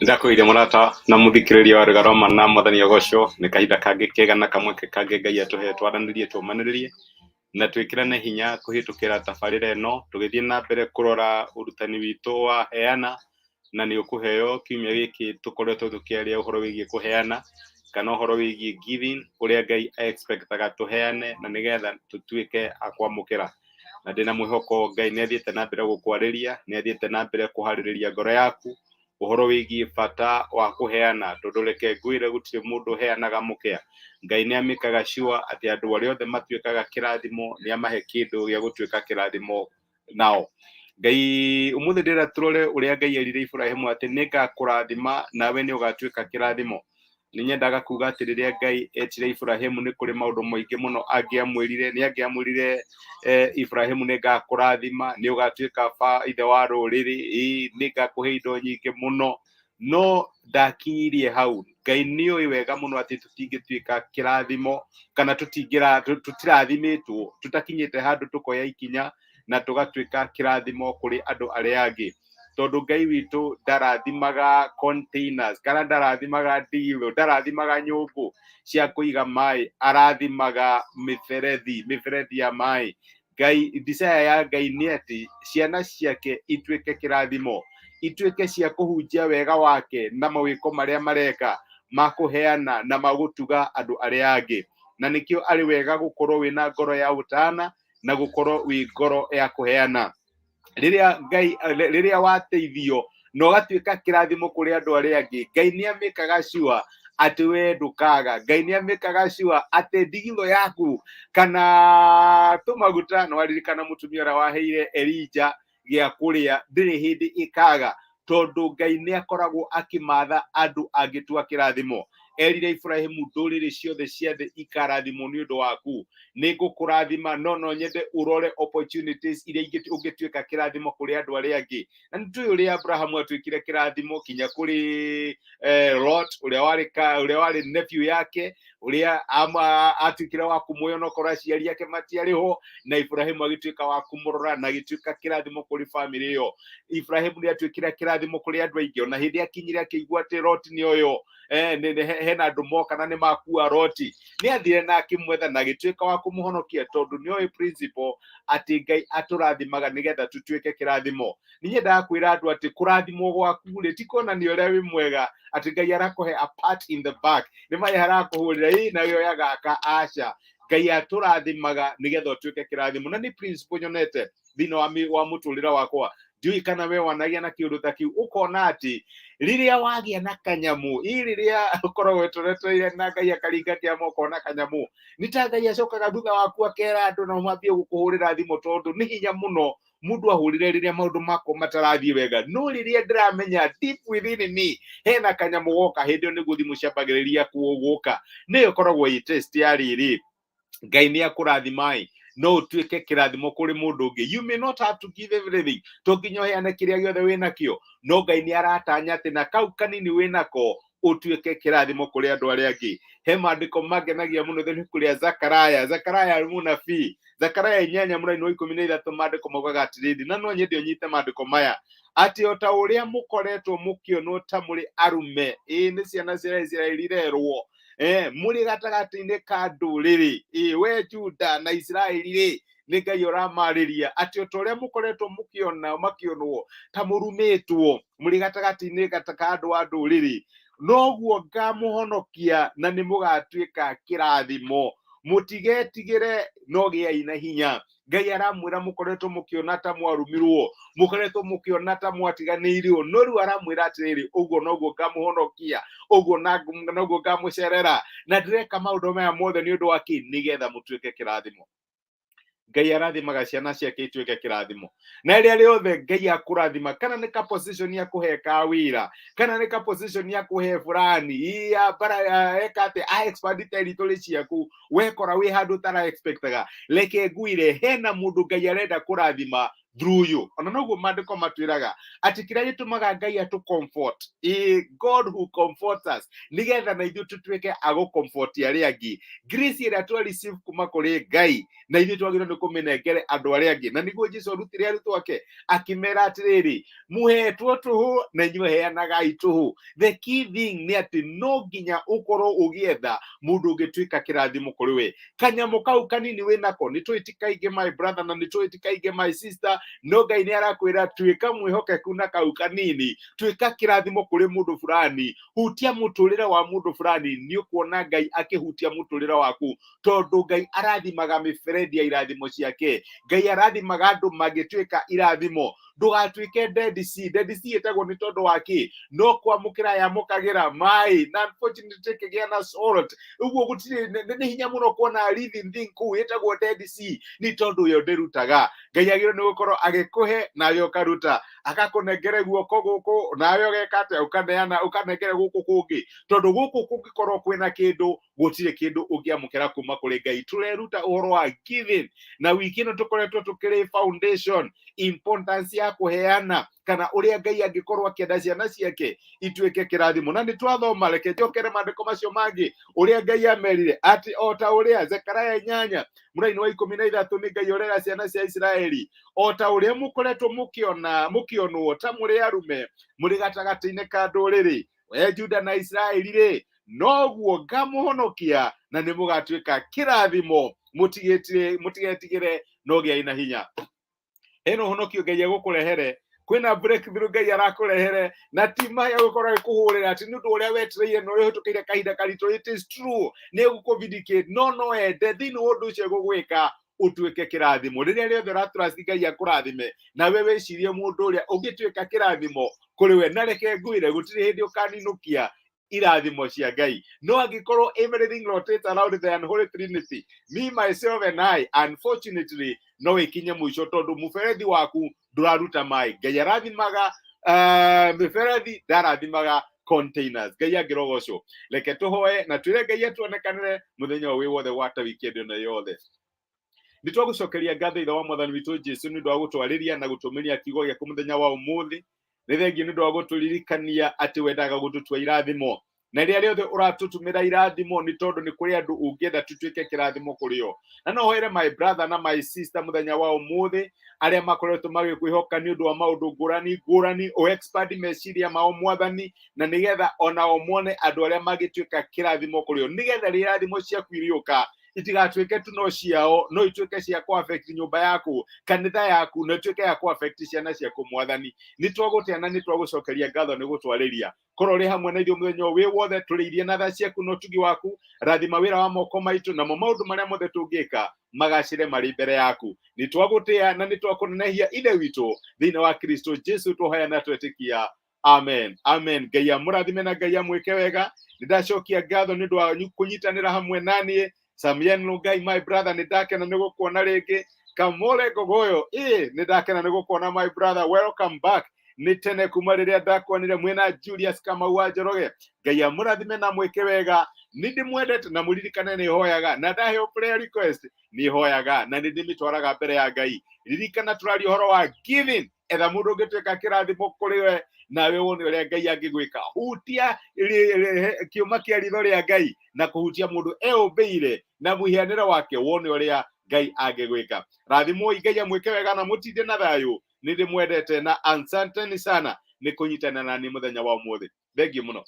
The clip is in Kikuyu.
Nĩndakũgeithia mũrata na mũthikĩrĩria wa Rũgano rwa Ma na Mwathani agocwo. Nĩ kahinda kangĩ kega na kamweke kangĩ Ngai atũhe twaranĩrie, tũmanĩrĩrie na twĩkĩrane hinya kũhĩtũkĩra tabarĩra ĩno tũgĩthiĩ na mbere kũrora ũrutani witũ wa heana na nĩ ũkũheo. Kiumia gĩkĩ tũkoretwo tũkĩaria ũhoro wĩgiĩ kũheana kana ũhoro wĩgiĩ giving, ũrĩa Ngai expectaga tũheane na nĩgetha tũtuĩke a kwamũkĩra. Na ndĩna mwĩhoko Ngai nĩ athiĩte na mbere gũkwarĩria, nĩ athiĩte na mbere kũharĩrĩria ngoro yaku ũhoro wĩgiĩ bata wa kũheana, tondũ reke ngwĩre gũtirĩ mũndũ ũheanaga mũkĩa. Ngai nĩ amĩkaga sure atĩ andũ arĩa othe matuĩkaga kĩrathimo nĩ amahe kĩndũ gĩa gũtuĩka kĩrathimo nao. Ngai ũmũthĩ ndĩrenda tũrore ũrĩa Ngai erire Iburahĩmu atĩ nĩ ngakũrathima nawe nĩ ũgatuĩka kĩrathimo. Nĩ nyendaga kuga atĩ rĩrĩa Ngai etire Iburahĩmu nĩ kũrĩ maũndũ maingĩ mũno angĩamwĩrire. Nĩ angĩamwĩrire Iburahĩmu nĩ ngakũrathima, nĩ ũgatuĩka ithe wa rũrĩrĩ, nĩ ngakũhe indo nyingĩ mũno, no ndakinyirie hau. Ngai nĩ oĩ wega mũno atĩ tũtingĩtuĩka kĩrathimo kana tũtirathimĩtwo tũtakinyĩte handũ tũkoya ikinya na tũgatuĩka kĩrathimo kũrĩ andũ arĩa angĩ, tondũ Ngai witũ ndarathimaga containers kana ndarathimaga ndigithũ, ndarathimaga nyũngũ cia kũiga maĩ, arathimaga mĩberethi, mĩberethi ya maĩ. Ngai, desire ya Ngai nĩ atĩ ciana ciake ituĩke kĩrathimo, ituĩke cia kũhunjia wega wake na mawĩko marĩa mareka ma kũheana na ma gũtuga andũ arĩa angĩ. Na nĩkĩo arĩ wega gũkorwo wĩna ngoro ya ũtana na gũkorwo wĩ ngoro ya kũheana. Rĩrĩa Ngai, rĩrĩa wateithio na ũgatuĩka kĩrathimo kũrĩ andũ arĩa angĩ, Ngai nĩ amĩkaga sure atĩ we ndũkaga. Ngai nĩ amĩkaga sure atĩ ndigithũ yaku kana tũmaguta, nĩ waririkana mũtumia ũrĩa waheire Elija gĩa kũrĩa, ndĩrĩ hĩndĩ ĩkaga, tondũ Ngai nĩ akoragwo akĩmatha andũ angĩtua kĩrathimo. Erire Iburahĩmu, ndũrĩrĩ ciothe cia thĩ ikarathimwo nĩ ũndũ waku. Nĩ ngũkũrathima, no no nyende ũrore opportunities iria ũngĩtuĩka kĩrathimo kũrĩ andũ arĩa angĩ. Na nĩ tũĩ ũrĩa Abrahamu atuĩkire kĩrathimo kinya kũrĩ Lot, ũrĩa warĩ ũrĩa warĩ nephew yake, ũrĩa atuĩkire wa kũmuoya onokorwo aciari ake matiarĩ ho, na Iburahĩmu agĩtuĩka wa kũmũrora na agĩtuĩka kĩrathimo kũrĩ famĩlĩ ĩyo. Iburahĩmu nĩ atuĩkire kĩrathimo kũrĩ andũ aingĩ. Ona hĩndĩ akinyire akĩigua atĩ Lot nĩ ũyũ hena andũ moka na nĩ makua Loti, nĩ athire na akĩmwetha na agĩtuĩka wa kũmũhonokia, tondũ nĩ oĩ principle atĩ Ngai atũrathimaga nĩgetha tũtuĩke kĩrathimo. Nĩ nyendaga kwĩra andũ atĩ kũrathimwo gwaku rĩ ti kuonania ũrĩa wĩ mwega, atĩ Ngai arakũhe a pat in the back, nĩ marĩa arakũhũrĩra ĩ na yoya gaka. Aca, Ngai atũrathimaga nĩgetha ũtuĩke kĩrathimo, na nĩ principle nyonete thĩinĩ wa mũtũrĩre wakwa. Ndiũĩ kana we wanagĩa na kĩũndũ ta kĩu, ũkona atĩ rĩrĩa wagĩa na kanyamũ, ĩ rĩrĩa ũkoragwo wetereire na Ngai akaringa kĩama ũkona kanyamũ, nĩ ta Ngai acokaga thutha waku akera andũ nao mambie gũkũhũrĩra thimũ, tondũ nĩ hinya mũno mũndũ ahũrĩre rĩrĩa maũndũ makwa matarathiĩ wega. No rĩrĩa ndĩramenya deep within me hena kanyamũ goka, hĩndĩ ĩyo nĩguo thimũ ciambagĩrĩria gũka. Nĩyo ĩkoragwo ĩ test ya rĩrĩ, Ngai nĩ akũrathima ĩ no ũtuĩke kĩrathimo kũrĩ mũndũ ũngĩ. You may not have to give everything, to nginya ũheane kĩrĩa gĩothe wĩnakĩo, no Ngai nĩ aratanya atĩ na kau kanini wĩnako ũtuĩke kĩrathimo kũrĩ andũ arĩa angĩ. He maandĩko mangenagia mũno thĩinĩ kũrĩa Zakaraya, Zakaraya arĩ mũnabii, Zakaraya 8 mũraini wa 13, maandĩko maugaga atĩrĩrĩ, na no nyende ũnyite maandĩko maya, atĩ o ta ũrĩa mũkoretwo mũkĩonwo ta mũrĩ arume, ĩ nĩ ciana cia Isiraeli irerwo, mũrĩ gatagatĩ-inĩ ka ndũrĩrĩ, ĩ we Juda na Isiraeli rĩ, nĩ Ngai ũramarĩria, atĩ o ta ũrĩa mũkoretwo mũkĩona makĩonwo ta mũrumĩtwo mũrĩ gatagatĩ-inĩ ka andũ a ndũrĩrĩ, noguo ngamũhonokia na nĩ mũgatuĩka kĩrathimo. Mũtigetigĩre, no gĩai na hinya. Ngai aramwĩra mũkoretwo mũkĩona ta mwarumirwo, mũkoretwo mũkĩona ta mwatiganĩirio, no rĩu aramwĩra atĩrĩrĩ, ũguo noguo ngamũhonokia, ũguo noguo ngamũcerera, na ndĩreka maũndũ maya mothe nĩ ũndũ wa kĩ? Nĩgetha mũtuĩke kĩrathimo. Ngai arathimaga ciana ciake ituĩke kĩrathimo. Na rĩrĩa rĩothe Ngai akũrathima, kana nĩ ka position ya kũhe ka wĩra, kana nĩ ka position ya kũhe fulani ya bara, eka atĩ a expand territory ciaku, wekora wĩ handũ ũtara expectaga, reke ngwĩre hena mũndũ Ngai arenda kũrathima. Through you. Ona noguo maandĩko matwĩraga atĩ kĩrĩa gĩtũmaga Ngai atũ comfort, ĩ God who comforts us, nĩgetha na ithuĩ tũtuĩke a gũ comfort arĩa angĩ. Grace ĩrĩa twa receive kuma kũrĩ Ngai, na ithuĩ twagĩrĩirwo nĩ kũmĩnengere andũ arĩa angĩ. Na nĩguo Jesu arutire arutwo ake, akĩmera atĩrĩrĩ, mũhetwo tũhũ na inyuĩ heanagai tũhũ. The key thing nĩ atĩ no nginya ũkorwo ũgĩetha mũndũ ũngĩtuĩka kĩrathimo kũrĩ we. Kanyamũ kau kanini wĩ nako, nĩ tũĩ ti kaingĩ, my brother, na nĩ tũĩ ti kaingĩ, my sister, no Ngai nĩ arakwĩra tuĩka mwĩhokeku na kau kanini, tuĩka kĩrathimo kũrĩ mũndũ fulani, hutia mũtũrĩre wa mũndũ fulani, nĩ ũkuona Ngai akĩhutia mũtũrĩre waku, tondũ Ngai arathimaga mĩberethi ya irathimo ciake. Ngai arathimaga andũ mangĩtuĩka irathimo. Ndũgatuĩke Dead Sea. Dead Sea ĩtagwo nĩ tondũ wa kĩ? No kwamũkĩra yamũkagĩra maĩ, na unfortunately ĩkĩgĩa na salt. Ũguo gũtirĩ, nĩ hinya mũno kuona living thing kũu ĩtagwo Dead Sea, nĩ tondũ yo ndĩrutaga. Ngai agĩrĩirwo nĩ gũkorwo agĩkũhe nawe ũkaruta, agakũnengere guoko gũkũ nawe ũgeka atĩa? Ũkaneana, ũkanengere gũkũ kũngĩ, tondũ gũkũ kũngĩkorwo kwĩna kĩndũ, gũtirĩ kĩndũ ũngĩamũkĩra kuma kũrĩ Ngai. Tũreruta ũhoro wa giving, na wiki ĩno tũkoretwo tũkĩrĩ foundation, importance ya kũheana, kana ũrĩa Ngai angĩkorwo akĩenda ciana ciake ituĩke kĩrathimo. Na nĩ twathoma, reke njokere maandĩko macio mangĩ, ũrĩa Ngai amerire atĩ o ta ũrĩa Zekaria 8 mũraini wa 13, nĩ Ngai ũrera ciana cia Isiraeli, o ta ũrĩa mũkoretwo mũkĩona mũkĩonwo ta mũrĩ arume mũrĩ gatagatĩ-inĩ ka ndũrĩrĩ, we Juda na Isiraeli rĩ, noguo ngamũhonokia na nĩ mũgatuĩka kĩrathimo. Mũtigetigĩre, no gĩai na hinya. Hena ũhonokio Ngai egũkũrehere, kwĩna breakthrough Ngai arakũrehere, na ti maya gũkorwo agĩkũhũrĩra atĩ nĩ ũndũ ũrĩa wetereire na ũrĩa ũhĩtũkĩire kahinda karitũ. It is true, nĩ egũkũ no ende thĩinĩ wa ũndũ ũcio egũgwĩka ũtuĩke kĩrathimo. Rĩrĩa rĩothe ũratrust Ngai akũrathime, nawe wĩcirie mũndũ ũrĩa ũngĩtuĩka kĩrathimo kũrĩ we. Na reke ngwĩre, gũtirĩ hĩndĩ ũkaninũkia irathimo cia Ngai. No angĩkorwo everything rotates around the unholy trinity, me, myself and I, unfortunately no ĩkinye mũico, tondũ mũberethi waku ndũraruta maĩ. Ngai arathimaga mĩberethi, ndarathimaga containers. Ngai angĩrogocwo. Reke tũhoe na twĩre Ngai atuonekanĩre mũthenya ũyũ wĩ wothe, gwata weekend ĩno yothe. Nĩ twagũcokeria ngatho, Ithe wa Mwathani witũ Jesu, nĩ ũndũ wa gũtwarĩria na gũtũmĩria kiugo gĩaku mũthenya wa ũmũthĩ. Nĩ thengiũ nĩ ũndũ wa gũtũririkania atĩ wendaga gũtũtua irathimo, na rĩrĩa rĩothe ũratũtũmĩra irathimo nĩ tondũ nĩ kũrĩ andũ ũngĩenda tũtuĩke kĩrathimo kũrĩ o. Na no hoere my brother na my sister mũthenya wa ũmũthĩ, arĩa makoretwo magĩkwĩhoka nĩ ũndũ wa maũndũ ngũrani ngũrani, ũ expand meciria mao, Mwathani, na nĩgetha onao mone andũ arĩa mangĩtuĩka kĩrathimo kũrĩ o, nĩgetha rĩrĩa irathimo ciaku irĩũka itigatuĩke tu no ciao, no ituĩke cia kũ affect nyũmba yaku, kanitha yaku, na ituĩke ya kũ affect ciana ciaku. Mwathani, nĩ twagũtĩa na nĩ twagũcokeria ngatho nĩ gũtwarĩria. Korwo ũrĩ hamwe na ithuĩ mũthenya ũyũ wĩ wothe, tũrĩithie na tha ciaku na ũtugi waku. Rathima wĩra wa moko maitũ, namo maũndũ marĩa mothe tũngĩka magacĩre marĩ mbere yaku. Nĩ twagũtĩa na nĩ twakũnenehia, Ithe witũ. Thĩinĩ wa Kristo Jesu twohoya na twetĩkia, amen, amen. Ngai amũrathime na Ngai amwĩke wega. Nĩ ndacokia ngatho nĩ ũndũ wa kũnyitanĩra hamwe na niĩ. Samien Lungai, my brother, nĩ ndakena nĩ gũkuona rĩngĩ. Kamole Ngogoyo, ĩ nĩ ndakena nĩ gũkuona, my brother, welcome back. Nĩ tene kuma rĩrĩa ndakuonire mwĩna Julius Kamau wa Njoroge. Ngai amũrathime na mwĩke wega. Nĩ ndĩmwendete, na mũririkane nĩ hoyaga, na ndaheo prayer request nĩ hoyaga na nĩ ndĩmĩtwaraga mbere ya Ngai. Ririkana tũraria ũhoro wa giving. Etha mũndũ ũngĩtuĩka kĩrathimo kũrĩ we, nawe wone ũrĩa Ngai angĩgwĩka. Hutia kĩũma kĩa ritho rĩa Ngai na kũhutia mũndũ eũmbĩire na mũhianĩre wake, wone ũrĩa Ngai angĩgwĩka. Rathimoi, Ngai amwĩke wega na mũtinde na thayũ. Nĩ ndĩmwendete na asanteni sana nĩ kũnyitana na niĩ mũthenya wa ũmũthĩ. Thengiũ mũno.